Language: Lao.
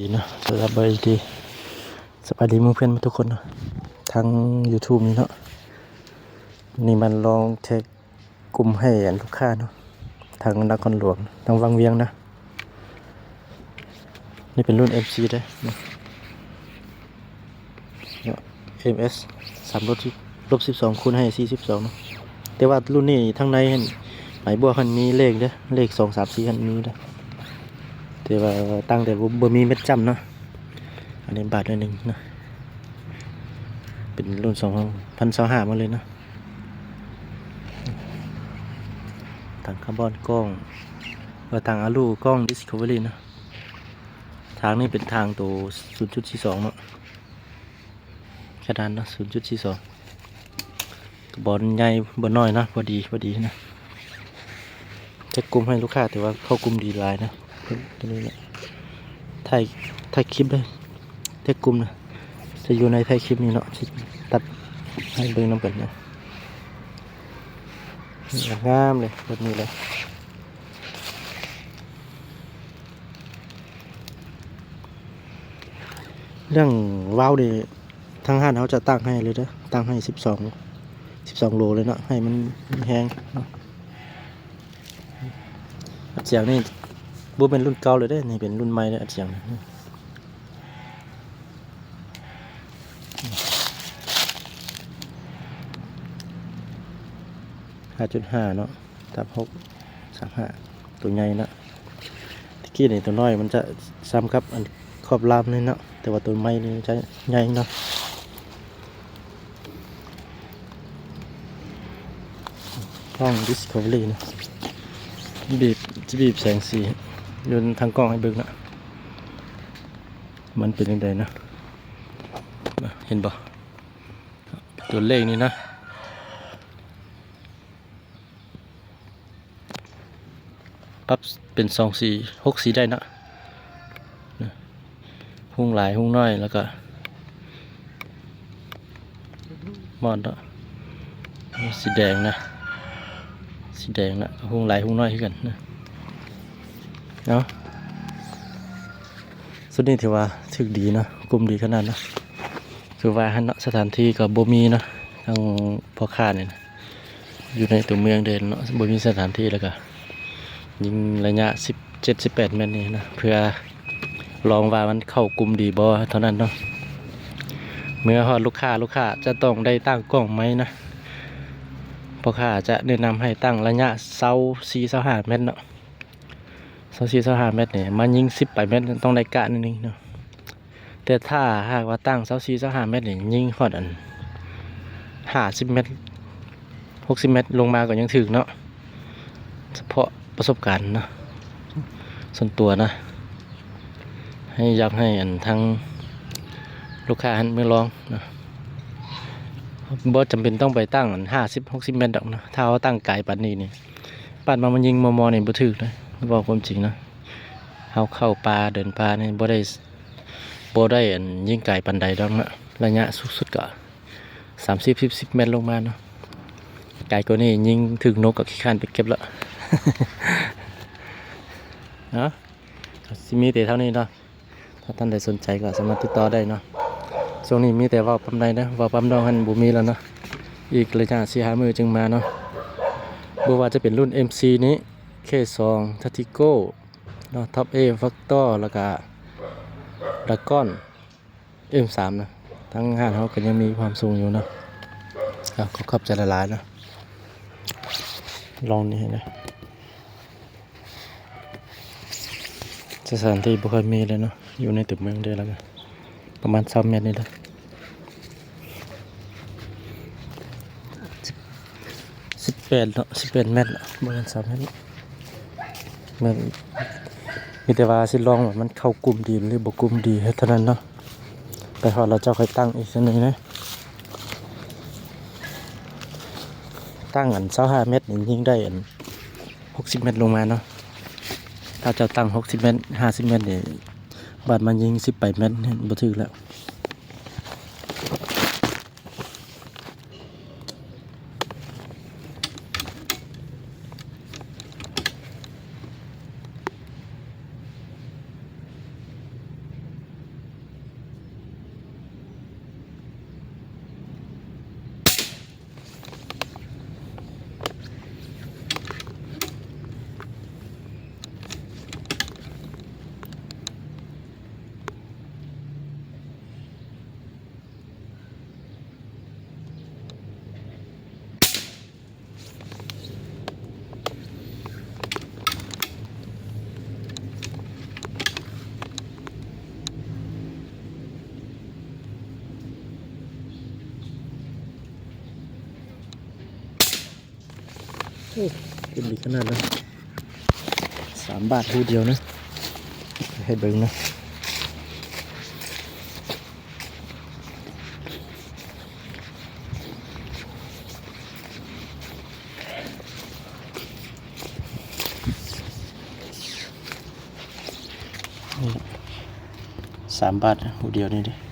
ດີເນາະ ສະບາຍດີ ສະບາຍດີໝູ່ເພື່ອນທຸກຄົນເນາະ ທາງຢູທູບນີ້ເນາະ. ນີ້ມາລອງແທັກກຸ່ມໃຫ້ອັນລູກຄ້າເນາະ ທາງນະຄອນຫຼວງ ທາງວັງວຽງນະ. ນີ້ເປັນລຸ້ນເອັມຊີເດ້ ເນາະ ເອັມເອສ ສາມລົບສິບ ລົບສິບສອງ ຄູນໃຫ້ສີ່ສິບສອງເນາະ. ແຕ່ວ່າລຸ້ນນີ້ທາງໃນຫັ້ນ ໄມ້ບວກຫັ້ນມີເລກເດ້ ເລກສອງ ສາມ ສີ່ຫັ້ນມີເດ້ ແຕ່ວ່າຕັ້ງແຕ່ບໍ່ ບໍ່ມີເມັດຈ້ຳເນາະ. ອັນນີ້ບາດໜ້ອຍໜຶ່ງເນາະ ເປັນລຸ້ນສອງພັນຊາວຫ້າມາເລີຍເນາະ. ຖັງຄາບອນກ້ອງ ເອີ ຖັງອາລູກ້ອງດິສຄັຟເວີຣີເນາະ. ທາງນີ້ເປັນທາງໂຕສູນຈຸດສີ່ສອງເນາະ ຂະໜາດເນາະ ສູນຈຸດສີ່ສອງ ກະບອນໃຫຍ່ບໍ່ນ້ອຍເນາະ ພໍດີ ພໍດີນະ. ແທັກກຸ່ມໃຫ້ລູກຄ້າ ຖືວ່າເຂົ້າກຸ່ມດີຫຼາຍນະ ໂຕນີ້ແຫຼະ. ຖ່າຍ ຖ່າຍຄລິບເດີ ແທັກກຸ່ມນະ ຈະຢູ່ໃນທ້າຍຄລິບນີ້ເນາະ ຊິຕັດໃຫ້ເບິ່ງນຳກັນເນາະ. ງາມເລີຍ ແບບນີ້ເລີຍ. ເລື່ອງວາວນີ້ ທາງຮ້ານເຮົາຈະຕັ້ງໃຫ້ເລີຍເດີ ຕັ້ງໃຫ້ສິບສອງ ສິບສອງໂຫຼເລີຍເນາະ ໃຫ້ມັນມີແຮງເນາະ. ອັດສຽງນີ້ບໍ່ແມ່ນລຸ້ນເກົ່າເລີຍເດ້ ນີ້ເປັນລຸ້ນໃໝ່ເດ້ ອັດສຽງ ຫ້າຈຸດຫ້າເນາະ ທັບຫົກສາມຫ້າ ໂຕໃຫຍ່ເນາະ. ຕະກີ້ນີ້ໂຕນ້ອຍມັນຈະສ່ຳກັບອັນຂອບລາມນີ້ເນາະ ແຕ່ວ່າໂຕໃໝ່ນີ້ຈະໃຫຍ່ເນາະ. ກ້ອງດິສຄັຟເວີຣີເນາະ ບີບ ຈະບີບແສງສີຢູ່ທາງກ້ອງໃຫ້ເບິ່ງເນາະ ມັນເປັນຈັ່ງໃດເນາະ. ເຫັນບໍ່ ຕົວເລກນີ້ນະ ປັບເປັນສອງສີ ຫົກສີໄດ້ເນາະ ຮຸ່ງຫຼາຍຮຸ່ງນ້ອຍ ແລ້ວກະມອດເນາະ ສີແດງນະ ສີແດງນະ ຮຸ່ງຫຼາຍຮຸ່ງນ້ອຍຄືກັນນະ. ເອົາ ຊຸດນີ້ຖືວ່າຖືກດີເນາະ ກຸ່ມດີຂະໜາດເນາະ. ຄືວ່າຫັ້ນເນາະ ສະຖານທີ່ກໍບໍ່ມີເນາະ ທາງພໍ່ຄ້ານີ້ນະ ຢູ່ໃນຕົວເມືອງເດ້ເນາະ ບໍ່ມີສະຖານທີ່ ແລ້ວກະຍິງໄລຍະສິບເຈັດ ສິບແປດແມັດນີ້ນະ ເພື່ອລອງວ່າມັນເຂົ້າກຸ່ມດີບໍ່ເທົ່ານັ້ນເນາະ. ເມື່ອຮອດລູກຄ້າ ລູກຄ້າຈະຕ້ອງໄດ້ຕັ້ງກ້ອງໃໝ່ນະ ພໍ່ຄ້າຈະແນະນຳໃຫ້ຕັ້ງໄລຍະຊາວສີ່ ຊາວຫ້າແມັດເນາະ. ຊາວສີ່ ຊາວຫ້າແມັດນີ້ ມາຍິງສິບປາຍແມັດ ຕ້ອງໄດ້ກະໜ້ອຍໜຶ່ງເນາະ. ແຕ່ຖ້າຫາກວ່າຕັ້ງຊາວສີ່ ຊາວຫ້າແມັດນີ້ ຍິງຮອດອັນຫ້າສິບແມັດ ຫົກສິບແມັດລົງມາກໍຍັງຖືກເນາະ ສະເພາະປະສົບການເນາະ ສ່ວນຕົວນະ ໃຫ້ ຢາກໃຫ້ອັນທາງລູກຄ້າຫັ້ນມາລອງເນາະ. ບໍ່ຈຳເປັນຕ້ອງໄປຕັ້ງອັນຫ້າສິບ ຫົກສິບແມັດດອກເນາະ ຖ້າເຮົາຕັ້ງໄກປານນີ້ນີ້ ປາດມາມັນຍິງມໍ່ໆນີ້ບໍ່ຖືກເດ້ ເວົ້າຄວາມຈິງເນາະ. ເຮົາເຂົ້າປ່າເດີນປ່ານີ້ບໍ່ໄດ້ ບໍ່ໄດ້ອັນຍິງໄກປານໃດດອກເນາະ ໄລຍະສູງສຸດກໍສາມສິບ ສີ່ສິບແມັດລົງມາເນາະ. ໄກກວ່ານີ້ຍິງຖືກນົກກໍຂີ້ຄ້ານໄປເກັບແລ້ວເນາະ. ກໍຊິມີແຕ່ເທົ່ານີ້ເນາະ ຖ້າທ່ານໃດສົນໃຈກໍສາມາດຕິດຕໍ່ໄດ້ເນາະ. ຊ່ວງນີ້ມີແຕ່ເວົ້າປຳໃດເດີ ເວົ້າປຳນອກຫັ້ນບໍ່ມີແລ້ວເນາະ ອີກໄລຍະສີ່ຫ້າມື້ຈຶ່ງມາເນາະ. ບໍ່ວ່າຈະເປັນລຸ້ນເອັມຊີນີ້ ເຄສອງ ທາກຕິໂກ້ ເນາະ ທັອບເອ ແຟັກເຕີ ແລ້ວກະດຣາກອນ ເອັມສາມ ນະ ທາງຮ້ານເຮົາກໍຍັງມີຄວາມສູງຢູ່ເນາະ. ເອົາ ຂໍຂອບໃຈຫຼາຍໆເນາະ ລອງນີ້ໃຫ້ນະ. ສະຖານທີ່ບໍ່ຄ່ອຍມີເລີຍເນາະ ຢູ່ໃນຕົວເມືອງເດ້ ແລ້ວກະປະມານຊາວແມັດນີ້ແຫຼະ ສິບແປດເນາະ ສິບແປດແມັດ ບໍ່ແມ່ນຊາວແມັດ ແມ່ນ ມີແຕ່ວ່າຊິລອງວ່າມັນເຂົ້າກຸ່ມດີຫຼືບໍ່ກຸ່ມດີເທົ່ານັ້ນເນາະ. ໄປຮອດແລ້ວເຈົ້າຄ່ອຍຕັ້ງອີກເທື່ອໜຶ່ງນະ. ຕັ້ງອັນຊາວຫ້າແມັດນີ້ຍິງໄດ້ອັນຫົກສິບແມັດລົງມາເນາະ. ຖ້າເຈົ້າຕັ້ງຫົກສິບແມັດ ຫ້າສິບແມັດນີ້ ບາດມາຍິງສິບປາຍແມັດ ບໍ່ຖືກແລ້ວ. ເ ຂຶ້ນດີຂະໜາດເລີຍ ສາມບາດຮູດດຽວນະ ໃຫ້ເບິ່ງນະ. ນີ້ລະ ສາມບາດຮູດດຽວນີ້ເດ້.